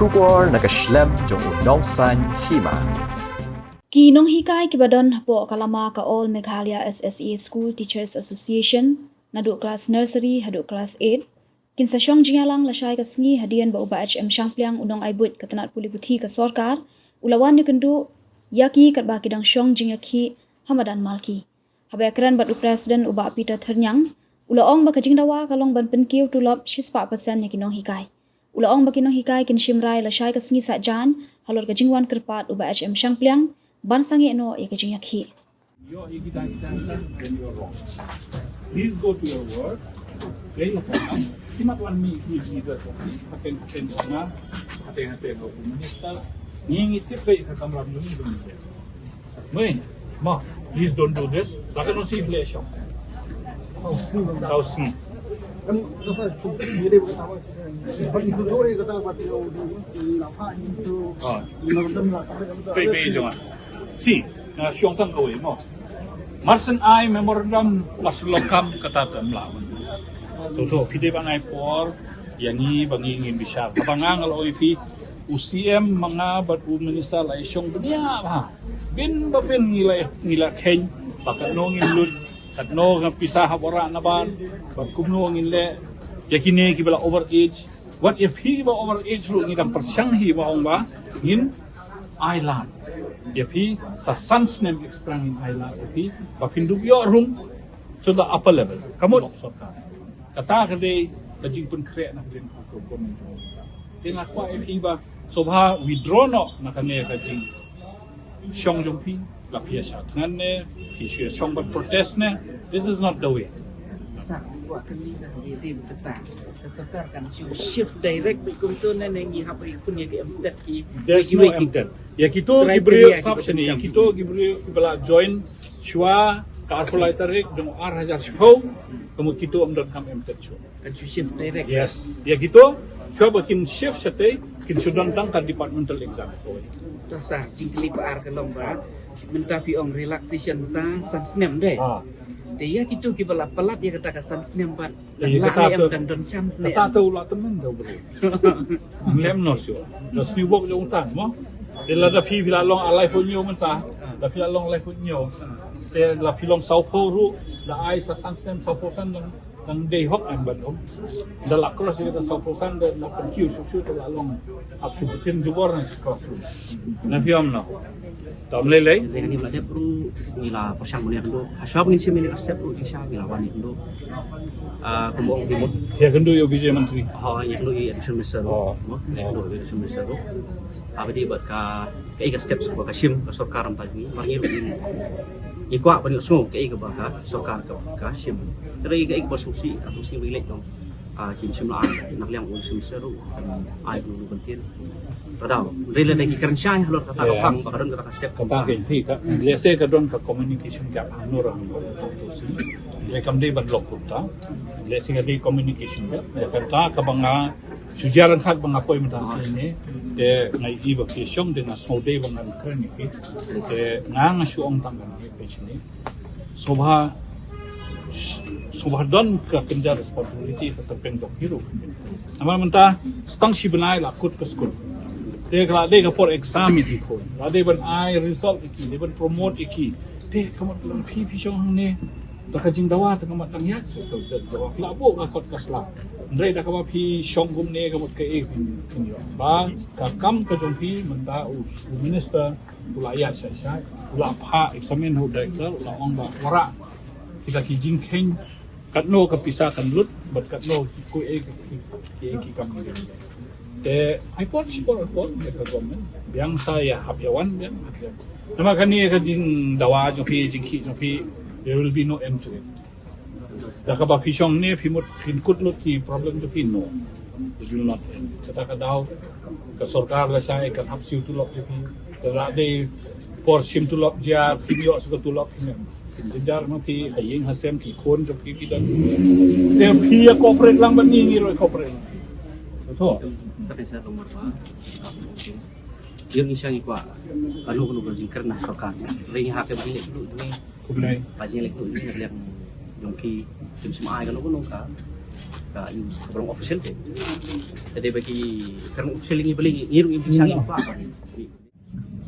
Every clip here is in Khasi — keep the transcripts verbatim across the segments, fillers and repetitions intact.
Khubor na ka shlem jong u nongsaiñ hima. Ki nonghikai kiba don hapoh ka lama ka All Meghalaya S S A School Teachers Association, naduh klas nursery haduh klas eight, kin sa shong jingïalang lashai ka sngi hadien ba u Bah H M Shangpliang, u nongai buit ka tnat pule puthi ka sorkar, u la wan ïakynduh ïa ki katba ki dang shong jingïakhih ha madan Malki. Haba ïakren bad u President, u Bah Peter Thyrniang, u la ong ba ka jingdawa ka long ban pynkiew tulop shispah percent ïa ki nonghikai. U la ong ba ki nonghikai kin shim rai lashai ka sngi Saitjaiñ halor ka jingwan kyrpad u Bah H M Shangpliang ban sangeh noh ïa ka jingïakhih. You're ignorant, then you're wrong. Please go to your work. Dei la ka kam. Ki mat wan mih ki leaders of the, haten, haten ong nga, haten, haten ong u minister. Ngi ngi tip ba ka kamram ngi ngi. Mei, ma, please don't do this. Ba ka nong si flash. Tau si. Ah. Pei, pei, jong nga. Si, nga shong tang kawei mo. Marshen ai memorandum, marshen lokam kata te mla. So to, phi dei ban ai por ïa ngi ba ngi ngin bishar. Ba nga nga la ong ïa phi, u C M ma nga bad u minister la i shong bniah bha. Bin ba bin ngi la, ngi la kheiñ ba katno ngin lut, katno ka pisa hap warah nabar, bad kumno ngin leh ïa kine kiba la over age. Wat ïa phi ba over age ruh ngi dang pyrshang hi ba ong ba ngin ai lad ïa phi, sa san snem extra ngin ai lad ïa phi ba phin dup ïoh rung to the upper level. Ka mut sorkar. Kata ka dei ka jingpynkhreh na ka liang ka government. Te nga kwah ïa phi ba sngewbha withdraw noh na kane ka jing shong jong phi, la phi ïa shah thngan ne, phi shu ïa shong ban protest ne. This is not the way. Sa, kwah kane ka dei dei kata. Ka sorkar kan shu shift direct bad kumto ne, ne ngi hap ri khun ïa ki M Ted ki. There's no M Ted. Ïa kito ki briew sap shane, ïa kito ki briew kiba la join shuwa ka arphew lai tarik jong ar hajar shiphew, ka mut kito ym donkam M Ted shuwa. Kan shu shift direct. Yes. Ïa kito, shuwa ba kin shift shatei, kin shu don tang ka departmental exam. To sa, jingkylli ba ar ka long ba, mynta phi ong relaxation sa san snem de. Ah. Te ïa kito kiba la palat ïa kata ka san snem bad, ïa, dang lah kata em, dang don chance ne. Kata te u la tymmen da u briew. Lem noh shuwa. Da sniewbok jong u tang mo. Te lada phi, phi la long ar lai phew hynñiew mynta. Da phi la long lai phew hynñiew. Te la phi long saw phew ruh, da ai sa san snem, saw phew san dang Nang dei hok em ban um. Da la cross ïa ka saw phew san da la pynkiew shuh shuh da la long ap shu btin jubor na cross ruh. Na phi ong no. Tom lei lei. Lei ni la dep ruh ngi la pyrshang bun ïa kynduh. Hashwa ba ngin shim ïa ka step ruh ngi shah ngi la wan ïa kynduh. Ah, kumba ong ki mut. Ïa kynduh ïa u Vijay Mantri. Ha, ïa kynduh ïa u Education Minister ruh. Oh. Mo, ïa kynduh ïa u Education Minister ruh. Haba dei bad ka, kaei ka step ba ka shim ka sorkar mynta jong ngi, mar ngi ruh ngi, ngi kwah ban ïohsngew kaei kaba ka sorkar ka, ka shim. Ka dei kaei kaba sngewsih, ka sngewsih ba ngi leit dong. Ka kim shim la ai na ka liang u shim sha ruh, ai u ban kin. Ka daw, hynrei lada ngi kren shai halor kata ka phang ba ka don kata ka step. Kata ka phi ka, lehse ka don ka communication gap hangno ra hangno. Hynrei kam dei ban lok kumta. Lehse ka dei communication gap. Ïa kata kaba nga Shu jia ryngkat ba nga poi mynta sini, te nga ïohi ba phi shong, te nga sngewdei ba ngan kren ïa phi. Te nga, nga shu ong tang ïa phi sini. Sngewbha, sngewbha don ka kynja responsibility ka kyrpeng jong phi ruh. Namar mynta tang shi bnai la kut ka skul. Te ka la dei ka por exam ïa ki khun. La dei ban ai result ïa ki, dei ban promote ïa ki. Te ka mut phi, phi shong hangne. Da ka jingdawa te ka mut tang ïaid sha ka dawa. Phi la buh ka kot ka sla. Hynrei da kaba phi shong kumne ka mut kaei phin, phin ïoh. Ba ka kam ka jong phi mynta u, u minister u la ïaid shai shai. U la phah examine ha u director, u la ong ba wanrah kita ki jingkheiñ katno ka pisa kan lut bad katno ki, kiei ki, ki, ki kam. Te ai por shi por por ïa ka government. Biang sa ïa hap ïa wan biang, hap ïa. Namar kane ka jingdawa jong phi, jingkhih jong phi, there will be no end to it. Da kaba phi shong ne phi mut phin kut lut ki problem jong phi, no. It will not end. Kata ka daw ka sorkar lashai kan hap siew tulop jong phi. Ka la dei por shim tulop jia, phim ïoh shuh ka tulop phi ne. Jynjar ma phi, ha ïing ha sem ki khun jong phi ki don. Te phi ïa cooperate lang bad ngi, ngi ruh cooperate lang. To. Ka pisa ka mar ba. Ïa ngi shang ïa kwah. Kano kano ka jingkren na sorkar. Ring ha ka jingkren ni. Kumne. Ba jingkren ni na liang jong ki, kim shym ai kano kano ka. Ka ïu ka ba long official te. Te dei ba ki, ka long official ngi ba lei ngi, ngi ruh ngi pynshai ngi ba.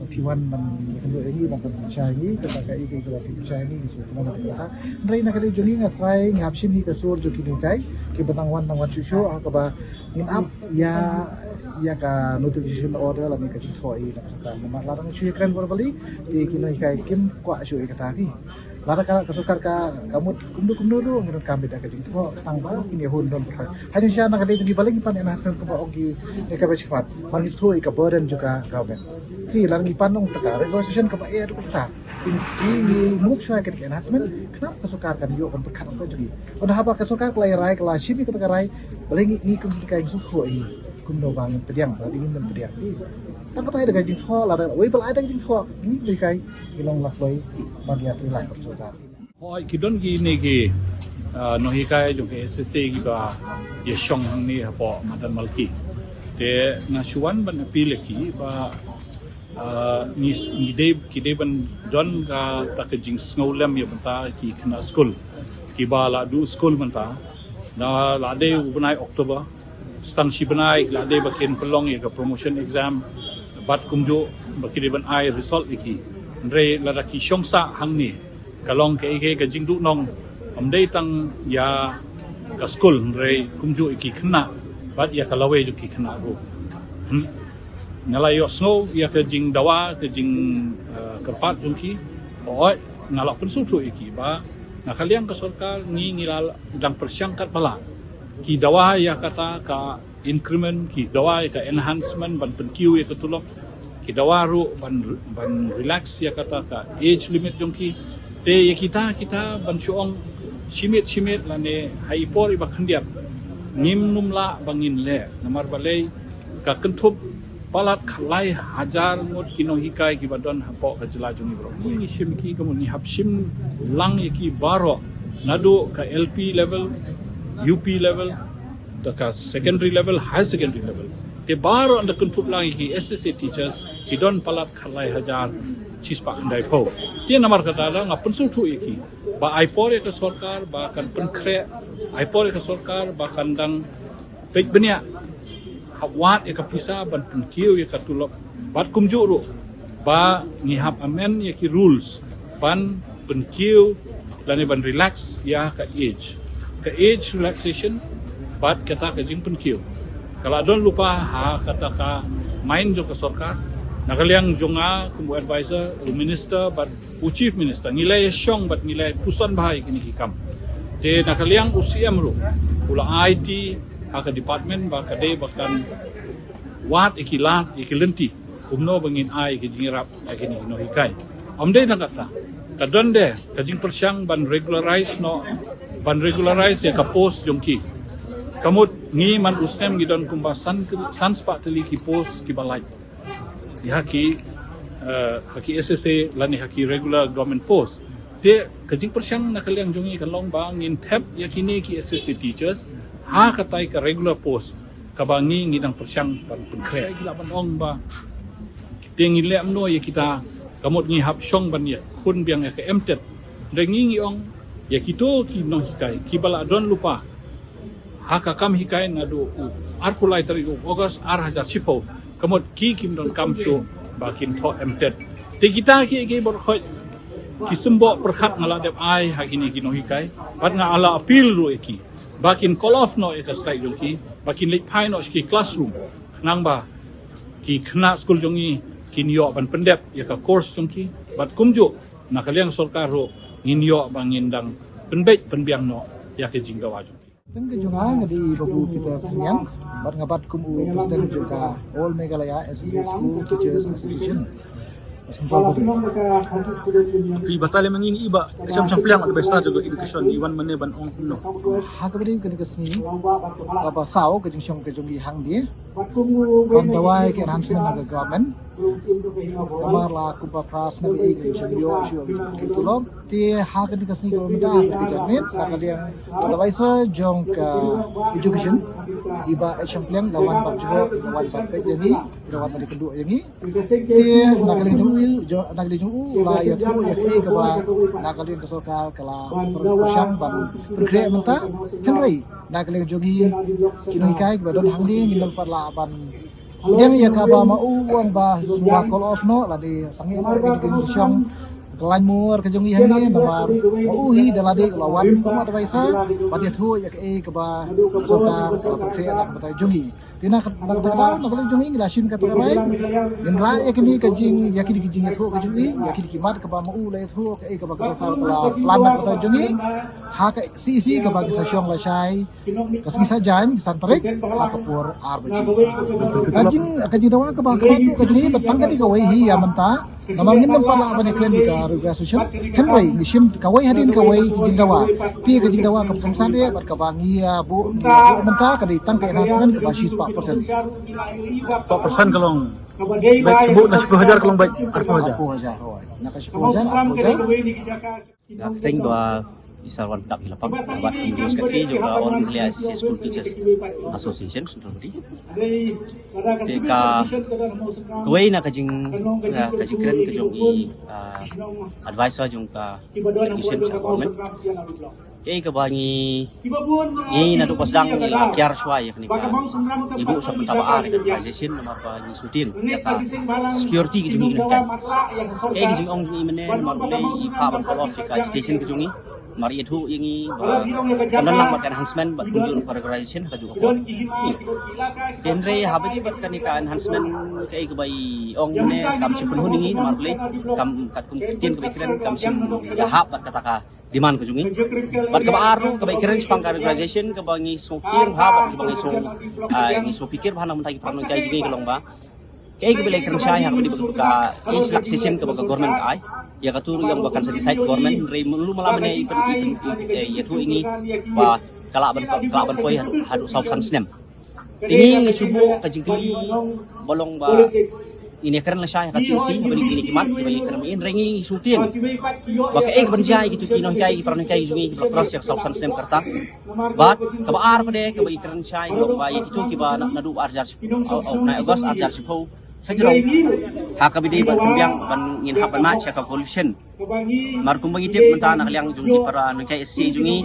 Ba phi wan ban ïakynduh ïa ngi, ban pynshai ïa ngi kata ka, ïa ka, ïa ka ba phi pynshai ïa ngi, ngi sngewkmen ïa kata. Hynrei na ka liang jong ngi nga trai, ngi hap shim hi ka sur jong ki nonghikai kiba dang wan, dang wan shuh shuh, ha kaba ngin ap ïa, ïa ka notification order lane ka jingthoh ïa ka sorkar. Namar lada ngi shu ïakren verbally, te ki nonghikai kim kwah shuh ïa kata hi. Lada ka, ka sorkar ka, ka mut kumno kumno ruh, ngi donkam beit da ka jingthoh, tang ba kin ïa hun don pyrthei. Ha jingshisha na ka dei jong ki ba lei ngi pan enhancement kumba ong ki, ïa ka ba shipat. Ban ngi shu ïa ka burden jong ka government. Ki lada ngi pan ong ta ka regularization kaba eh ruh kata. Ngi, ngi move shuwa ïa ka enhancement, khnang ka sorkar kan ïoh ban pyrkhat ong ka jong ngi. Ynda haba ka sorkar ka la ïa rai, ka la shim ïa kata ka rai, ba lei ngi, ngi kum ki nonghikai ngi shu ïohi kumno ba ngin pdiang, ba ngin pdiang. Tang kata ïa da ka jingthoh, lada wei ba la ïa da ka jingthoh, ngi nonghikai ngi long la kloi ban ïa trei la ka sorkar. Hooid, ki don kine ki, ah, nonghikai jong ka S S A kiba ïa shong hangne hapoh madan Malki. Te nga shu wan ban appeal ïa ki ba, ah, ngi, ngi dei, ki dei ban don kata ka jingsngewlem ïa bynta ki khynnah skul kiba la duh skul mynta. Na la dei u bnai October, tang shi bnai la dei ba kin pynlong ïa ka promotion exam bad kumjuh ba ki dei ban ai result ïa ki. Hynrei lada ki shong sah hangne, ka long kaei kaei ka jingduhnong, ym dei tang ïa ka skul, hynrei kumjuh ïa ki khynnah bad ïa ka lawei jong ki khynnah ruh. Hmm. Nga la ïohsngew ïa ka jingdawa, ka jing, eh, kyrpad jong ki. Hooid, nga la pynsngewthuh ïa ki ba na ka liang ka sorkar ngi, ngi la dang pyrshang katba lah. Ki dawa ïa kata ka increment, ki dawa ïa ka enhancement ban pynkiew ïa ka tulop, ki dawa ruh ban, ban relax ïa kata ka age limit jong ki. Te ïa kita, kita ban shu ong shi miet shi miet lane ha i por iba khyndiat, ngim nym lah ba ngin leh. Namar balei, ka kynthup palat khatlai hajar ngut ki nonghikai kiba don hapoh ka jylla jong ngi baroh. Ngi, ngi shim ki, ka mut ngi hap shim lang ïa ki baroh, naduh ka L P level, U P level, da ka secondary level, higher secondary level. Te baroh ynda kynthup lang ïa ki S S A teachers, ki don palat khatlai hajar shispah khyndaiphew. Te namar kata da nga pynsngewthuh ïa ki ba ai por ïa ka sorkar ba kan pynkhreh, ai por ïa ka sorkar ba kan dang peit bniah, hap wad ïa ka pisa ban pynkiew ïa ka tulop, bad kumjuh ruh ba ngi hap amend ïa ki rules ban pynkiew lane ban relax ïa ka age, ka age relaxation bad kata ka jingpynkiew. Ka la don lypa ha kata ka mind jong ka sorkar. Na ka liang jong nga kum u advisor, u minister bad u chief minister, ngi la ïa shong bad ngi la ïa puson bha ïa kine ki kam. Te na ka liang u C M ruh u la aiti ha ka department ba ka dei ba kan wad ïa ki lad, ïa ki lynti, kumno ba ngin ai ïa ki jingïarap ïa kine ki nonghikai. Ym dei tang kata, ka don de ka jingpyrshang ban regularize noh, ban regularize ïa ka post jong ki. Ka mut ngi man u snem ngi don kumba san, san spah tylli ki post kiba lait ïa ki, eh, ha ki S S A lane ha ki regular government post. Te ka jingpyrshang na ka liang jong ngi kan long ba ngin thep ïa kine ki S S A teachers ha katai ka regular post kaba ngi, ngi dang pyrshang ban pynkhreh. Ki lah ban ong ba te ngi leh kumno ïa kita, ka mut ngi hap shong ban ïakhun biang ïa ka M TET. Te ngi, ngi ong ïa kito ki nonghikai kiba la don lypa ha ka kam hikai naduh u arphew lai tarik u August ar hajar shiphew, ka mut ki kim donkam shuh ba kin thoh M TET. Te kita ki, ki bor khoi ki symboh pyrkhat nga la dep ai ha kine ki nonghikai, bad nga la appeal ruh ïa ki ba kin call off noh ïa ka strike jong ki, ba kin leit phai noh sha ki classroom, khnang ba ki khynnah skul jong ngi kin ïoh ban pyndep ïa ka course jong ki, bad kumjuh na ka liang sorkar ruh ngin ïoh ba ngin dang pynbeit pynbiang noh ïa ka jingdawa jong ki. Tang ka jong nga, nga dei Babu Peter Phaniang, bad nga bat kum u president jong ka All Meghalaya S E A School Teachers Association. Phi batai lem ïa ngi ba ka shong shong pliang ba star jong ka education, i wan mane ban ong kumno? Ha kaba dei kane ka sngi kaba saw ka jingshong ka jong ngi hangne, Ban dawa ïa ka enhancement na ka government. Namar la kumba phra snem ïa ka shu ïoh shu ïoh ki tulop. Te ha kane ka sngi kaba mynta ha ka janmiet na ka liang ka advisor jong ka education, i Bah H Shampliang, la wan ban jubok, la wan ban peit ïa ngi, la wan ban ïakynduh ïa ngi. Te na ka liang jong u, jong, na ka liang jong u la ïathuh ïa kaei kaba na ka liang ka sorkar ka la pyrshang ban pynkhreh mynta. Hynrei na ka liang jong ngi ki nonghikai kiba don hangne, ngim pat lah ban pdiang ïa kaba ma u u ong ba sngewbha call off noh, lane sangeh noh ïa ka education ka lain mur ka jong ngi hangne, namar ma u hi da lade u la wan kum advisor ban ïathuh ïa kaei kaba ka sorkar ka la pynkhreh na ka bynta jong ngi. Te na ka, na kata ka daw, na ka liang jong ngi ngi la shim kata ka rai. Ngin rah ïa kine ka jing, ïa kine ki jingïathuh ka jong ngi, ïa kine ki mat kaba ma u la ïathuh kaei kaba ka sorkar ka la plan na ka bynta jong ngi. Ha ka C E C kaba ngi sa shong lashai ka sngi Saitjaiñ, ki san tarik, ha ka por ar baje. Ka jing, ka jingdawa kaba, kaba tu ka jong ngi, ba tang kane kawei hi ïa mynta. Namar ngin ym pat lah ban ïakren ka regularization. Hynrei ngi shim kawei hadien kawei ki jingdawa. Te ka jingdawa kaba kongsan eh bad kaba ngi ïa buh, ngi ïa buh mynta ka dei tang ka enhancement kaba shispah percent. Spah percent ka long. Bad ka buh na shiphew hajar ka long bad arphew hajar. Arphew hajar, hooid. Na ka shiphew hajar, arphew hajar. Nga kyrteng Bah Isarwan Tap Hilapang, bad kum u Secretary jong ka All Meghalaya S S A School Teachers Association Central Committee. Te ka kawei na ka jing, na ka jingkren ka jong i, ah, advisor jong ka education sha government. Kaei kaba ngi, ngi naduh ba sdang ngi la kiar shuwa ïa kane ka, ngi buh sha mynta ba ar ïa ka regularization namar ba ngi sngewtieng ïa ka security ka jong ngi ki nonghikai. Kaei ka jingong jong ngi mynne namar balei i phah ban call off ïa ka agitation ka jong ngi. Namar i ïathuh ïa ngi ba kan don lang bad ka enhancement bad kumjuh ruh ka regularization ha kajuh ka por. Te hynrei haba ïadei bad kane ka enhancement kaei kaba i ong mynne kam shym pynhun ïa ngi namar balei kam katkum ka ktien kaba i kren kam shym ïahap bad kata ka demand ka jong ngi. Bad kaba ar ruh kaba i kren shaphang ka regularization kaba ngi sngewtieng bha bad kaba ngi sngew, ah, ngi sngewpikir bha na ka bynta ki para nonghikai jong ngi ka long ba kaei kaba i la kren shai ha kaba ïadei bad ka age relaxation kaba ka government ka ai. Ïa katu ruh i ong ba kan sa decide government hynrei mulu mala mynne i pyn, i pyn, i, eh, ïathuh ïa ngi ba ka lah ban, ka lah ban poi haduh, haduh saw san snem. Te ngi ngi shu buh ka jingkylli ba long ba ngin ïakren lashai ha ka C E C haba ïadei kine ki mat kiba ïakren, hynrei ngi sngewtieng ba kaei kaban jia ïa kitu ki nonghikai, ki para nonghikai jong ngi kiba la cross ïa ka saw san snem ka rta. Bad kaba ar pat de kaba ïakren shai ba ïa kitu kiba na, naduh ar hajar, au, au, nai August ar hajar shiphew sha jrong ha kaba ïadei ban pynbiang ban ngin hap ban mad sha ka coalition. Namar kumba ngi tip mynta na ka liang jong ki para nonghikai S S A jong ngi,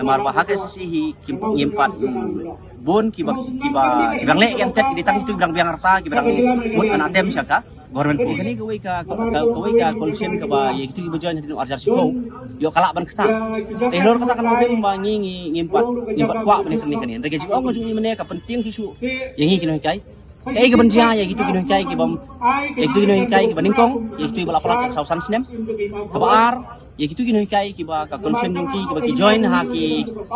namar ba ha ka S S A hi kim, ngim pat, hmm, bun kiba, kiba, kiba dang leh ïa ka MTET, ki dei tang kitu kiba dang biang rta, kiba dang mut ban attempt sha ka government post. Kane kawei ka, ka, kawei ka coalition kaba ïa kitu kiba join hadien u ar hajar shiphew ïoh ka lah ban ktah. Te halor kata ka nongrim ba ngi, ngi, ngim pat, ngim pat kwah ban ïa kane, kane. Hynrei ka jingong ka jong ngi mynne ka pyntieng shuh shuh ïa ngi ki nonghikai. Kaei kaban jia ïa kitu ki nonghikai kibym, ïa kitu ki nonghikai kiba nyngkong, ïa kitu kiba la palat saw san snem. Kaba ar, ïa kitu ki nonghikai kiba ka coalition jong ki, kiba ki join ha ki,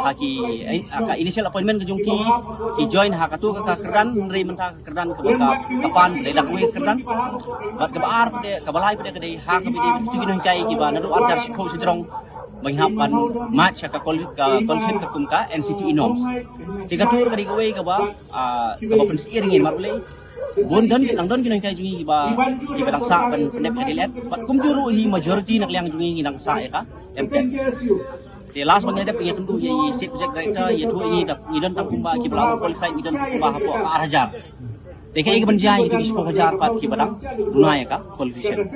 ha ki, eh, ha ka initial appointment ka jong ki, ki join ha katu ka, ka kyrdan, hynrei mynta ka kyrdan kaba ka, ka pan, ka dei da kawei ka kyrdan. Bad kaba ar pat de, kaba lai pat de ka dei ha kaba ïadei bad kitu ki nonghikai kiba naduh ar hajar shiphew sha jrong ba ngi hap ban mad sha ka coal-, ka coalition ka kum ka N C T E norms. Te katu ruh ka dei kawei kaba, ah, kaba pynsyier ïa ngi namar balei bun don, dang don ki nonghikai jong ngi kiba, kiba dang sah ban pyndep ïa ka D L Ed bad kumjuh ruh hi majority na ka liang jong ngi ngi dang sah ïa ka MTET. Te last ba ngi la dep ïakynduh ïa i State Project Director, ïathuh ïa ngi da ngi don tang kumba kiba la qualified, ngi don tang kumba hapoh ka ar hajar. Te kaei kaban jia ïa kitu ki shiphew hajar pat kiba dang duna ïa ka qualification.